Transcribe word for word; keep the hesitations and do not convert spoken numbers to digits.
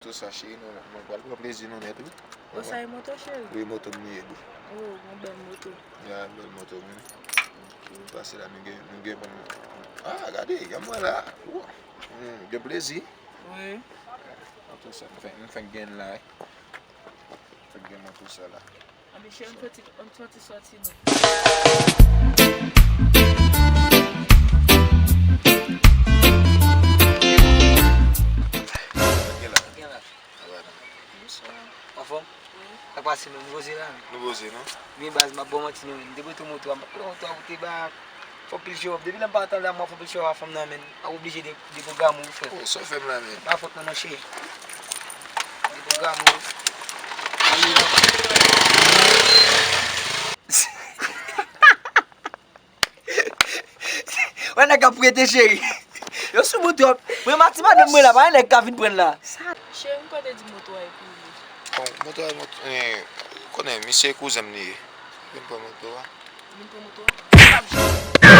Tout sa, cheri, nou, nou pral pran plezi nou nèt, wi. O, sa e moto, cheri? Wi, moto m li ye, wi. O, yon bèl moto. Ya, bèl moto, wi. Pase la, nou gen, nou gen bon. Ah, gade, gade mwen la. Ou, hmm, gen plezi. Wi. An tou sa, m fè, m fè gen la, wi. Fè gen mwen tou sa la. Anben, cheri, m soti, m soti sòti non. Gen la. Sa va, non? Bonswa. Anfòm? Wi. Sa k pase menm? Nou poze la menm? Nou poze, non? Byen baz, m ap ba w manti non menm. Depi w te moto a, m ap pran moto a pou te ba. Fè pil show up. Depi lè m pa antann la, m ap fè pil show up a fanm nan menm. M ap oblije de, deprograme w, frè. Oh, sa w fè m la menm? Pa fòt mwen non, cheri. Deprograme w. Wè nèg ap prete, cheri. Yo sou moto. Mwen, mati madanm mwen la, pa nèg ka vin pran la. Cheri, m kwè te di moto a e pou li. Bon, moto a, moto, eh, konnen, misye kouzen m li ye. Vin pran moto a. Vin pran moto a?